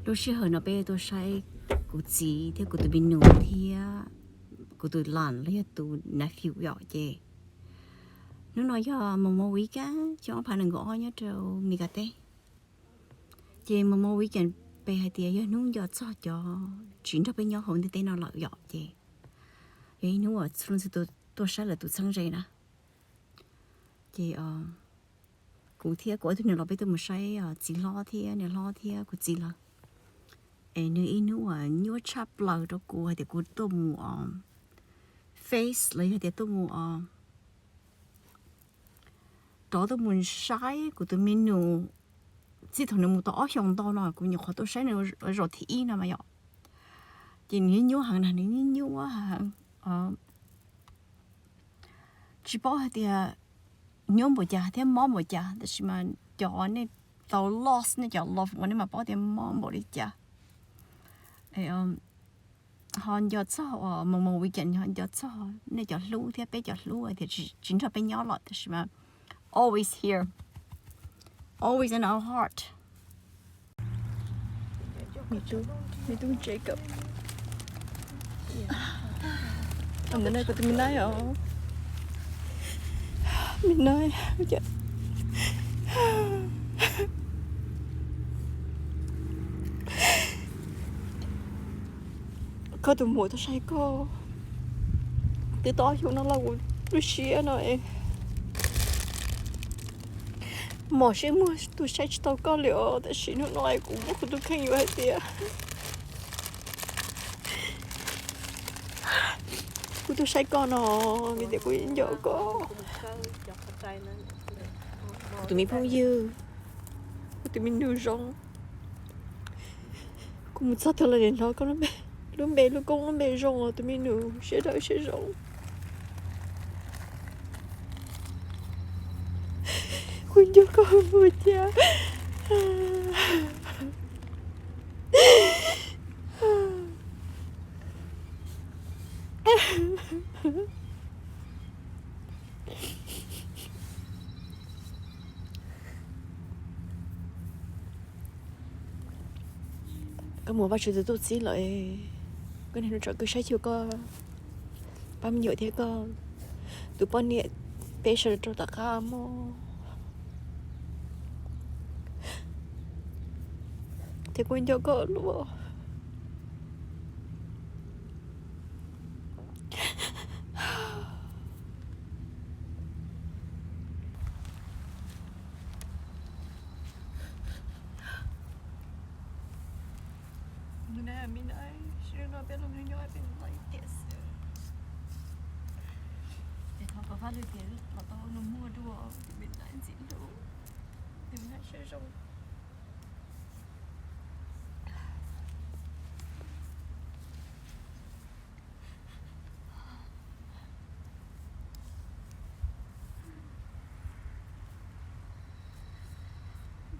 Lub sij hawm no peb tuaj saib kuv txiv thiab kuv tus me nus thiab kuv tus lan los yog tus nephew yom. Ces hnub no yog mus mus weekend xyoo ob phav nees nkaum ob nyob rau Mes Kas teb. Ces mus mus weekend peb hais tias yog hnub nco txog cov tsis nrog peb nyob hauv ntiaj teb no lawm yom. Ces yog ib hnub uas tuaj saib lawv tus txheeb ze na. Ces kuv thiab kuv ob tug niam los peb tuaj mus saib txiv hlob thiab niam hlob thiab kuv txiv lawv. Es nws ib hnub uas nyuaj tshaj plaws rau kuv hais tias kuv tuaj mus face los yog tias tuaj mus rov tuaj mus saib kuv tus me nus. Txij thaum nws mus tau ob xyoos ntau no kuv nyuam qhuav tuaj saib nws zaum thib ib no mas yom. Ces nws nyuaj heev na, nws nyuaj heev. Tsis paub hais tias nyuaj npaum cas thiab mob npaum cas, tab sis mas cov nej tau lost nej cov loved ones nej mam paub tias mob npaum li cas. Ho nco txog uas mus mus weekend ho nco txog nej cov hlub thiab peb cov hlub hais tias tsis nrog peb nyob lawm tab sis mas always here, always in our heart. Me tub Jacob. Ntawm no kuv tus me nai os. Me nai, koj tus muam tuaj saib koj twb tau ob xyoos no los kuv lub siab no es mos siab muag tuaj saib tsis tau koj li os, tab sis hnub no es kuv muab kuv tus kheej yuav hais tias kuv tuaj saib koj no vim tias kuv nco koj. Tus me phooj ywg, kuv tus me nus zoo. Kuv mus txog twg los nim hnov koj lub npe, lub npe lub koob lub npe zoo os tus me nus siab dawb siab zoo. Kuv nco koj ua cas. Koj mus Vajtswv tus tub txib lawm, koj niag hnub tsom kwm saib xyuas koj pab me nyuam thiab koj tus poj niam peb sawv rau tom qab mog. Thiab kuv nco koj luaj. Mus na me nai, sib nrog peb los nyob peb los ib tiam xwb. Es thov kom Vaj Lwm tias los tau nus muag dua, me nai ntxim hlub, me nai siab zoo.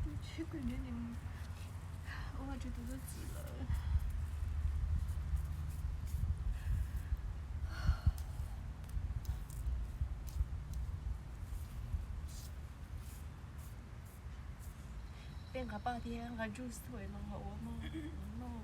Tus tsis kuv nim ua Vajtswv tus tub txib lawm. Peb nqa paj thiab nqa juice tuaj los nqa ua mog, noj.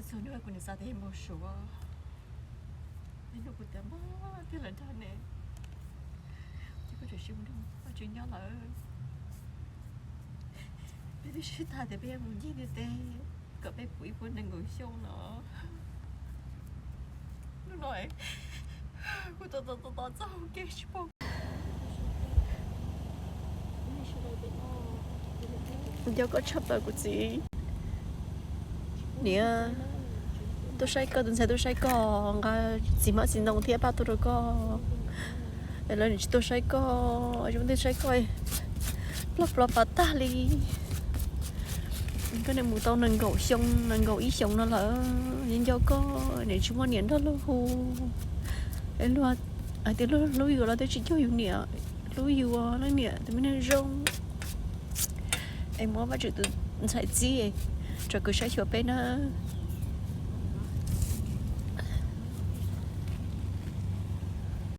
Txhua hnub kuv nim xav tias mus suav, ib hnub kuv tias Mab, twb lawv dag ne, ces kuv tseem sib mus nrog Vajtswv nyob lawm. Peb twb sib tham tias peb yuav mus ncig ntiaj teb kom peb puv ib puas nees nkaum xyoo no. Hnub no kuv tos tos tos txog hauv kev tsis pom. Nco koj tshaj plaws kuv txiv. Niam, tuaj saib koj, tus ntxhais tuaj saib koj, nqa txiv hmab txiv ntoo thiab paj tuaj rau koj. Es lawv nim tsis tuaj saib koj, zoo twb saib koj ploj ploj pam tag li. Koj niam mus tau nees nkaum xyoo, nees nkaum ib xyoos no lawm, nco koj niam tsis muaj niam nrog luag hu. Luag hais tias luag hlub yus los twb tsis cuag yus niam hlub yus, leej niam tus me neeg zoo. Es muab Vajtswv tus ntxhais txib, tso kwv saib xyuas peb nawb.